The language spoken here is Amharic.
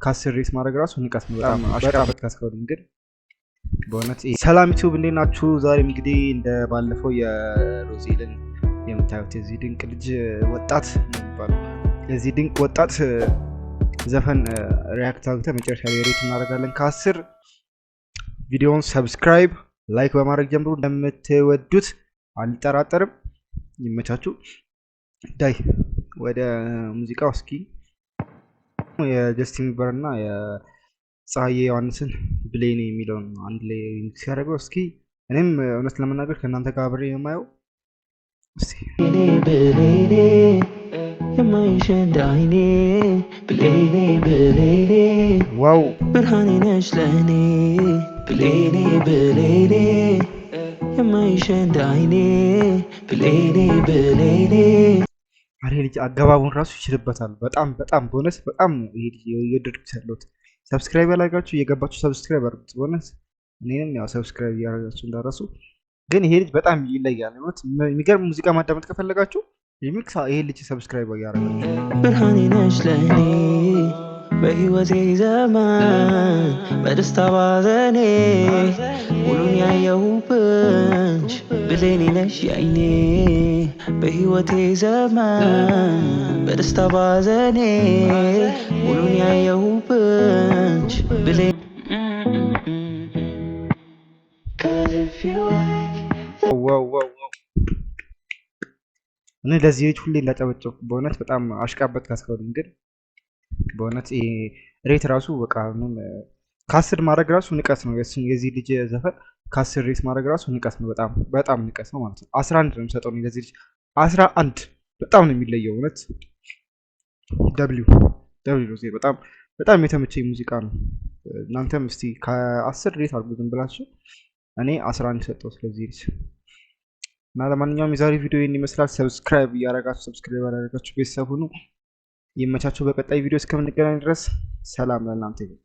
ከ10 rate ማድረግ ራሱ ንቀት ነው። በጣም አሽቃበጥ ካስከውልኝ ግን በእውነት። ሰላም ዩቲዩብ፣ እንዴት ናችሁ? ዛሬም እንግዲህ እንደ ባለፈው የሮዜልን የምታዩት የዚህ ድንቅ ልጅ ወጣት ነው የሚባለው የዚህ ድንቅ ወጣት ዘፈን react አድርገን መጨረሻ ላይ rate እናደርጋለን ከ10። ቪዲዮውን subscribe፣ like በማድረግ ጀምሩ። እንደምትወዱት አልጠራጠርም። ይመቻችሁ። ዳይ ወደ ሙዚቃው እስኪ። የጀስቲን ቢበር እና የፀሐዬ ዮሐንስን ብሌኔ የሚለውን አንድ ላይ ሲያደርገው እስኪ እኔም እውነት ለመናገር ከእናንተ ጋር አብሬ የማየው እስኪ። ብሌኔ የማይሽ እንደ አይኔ ብሌኔ ብሌኔ Wow. ብርሃኔ ነሽ ለእኔ ብሌኔ ብሌኔ የማይሽ እንደ አይኔ ብሌኔ ብሌኔ። አሬ ልጅ አገባቡን ራሱ ይችልበታል። በጣም በጣም በእውነት በጣም ነው ይሄ ልጅ የወደድኩት ያለሁት። Subscribe ያላደረጋችሁ እየገባችሁ subscribe አድርጉት። በእውነት እኔንም ያው subscribe እያደረጋችሁ እንዳረሱ። ግን ይሄ ልጅ በጣም ይለያል። እውነት የሚገርም ሙዚቃ ማዳመጥ ከፈለጋችሁ remix ይሄ ልጅ subscribe እያደረጋችሁ። ብርሃኔ ነሽ ለእኔ በሕይወቴ ዘመን በደስታ ባዘኔ ሁሉን ያየሁብሽ ብሌኔ ነሽ የአይኔ በሕይወቴ ዘመን በደስታ ባዘኔ ሁሉን ያየሁብሽ ብሌኔ። 'Cause if you Wow! እኔ ለዚህ ልጅ ሁሌ እንዳጨበጨብኩ በእውነት በጣም አሽቃበጥ ካስከውልኝ ግን በእውነት ይሄ rate ራሱ በቃ ምንም ከ10 ማድረግ ራሱ ንቀት ነው። የዚህ ልጅ ዘፈን ከ10 rate ማድረግ ራሱ ንቀት ነው። በጣም በጣም ንቀት ነው ማለት ነው። 11 ነው የምሰጠው እኔ ለዚህ ልጅ፣ 11። በጣም ነው የሚለየው። እውነት W W ሮዜ። በጣም በጣም የተመቸኝ ሙዚቃ ነው። እናንተም እስቲ ከ10 rate አድርጉ ዝም ብላችሁ። እኔ 11 ሰጠው ስለዚህ ልጅ። እና ለማንኛውም የዛሬ ቪዲዮ ይህን ይመስላል። Subscribe እያደረጋችሁ፣ subscribe ያላደረጋችሁ ቤተሰብ ሁኑ። ይመቻችሁ። በቀጣይ ቪዲዮ እስከምንገናኝ ድረስ ሰላም ለእናንተ ይሁን።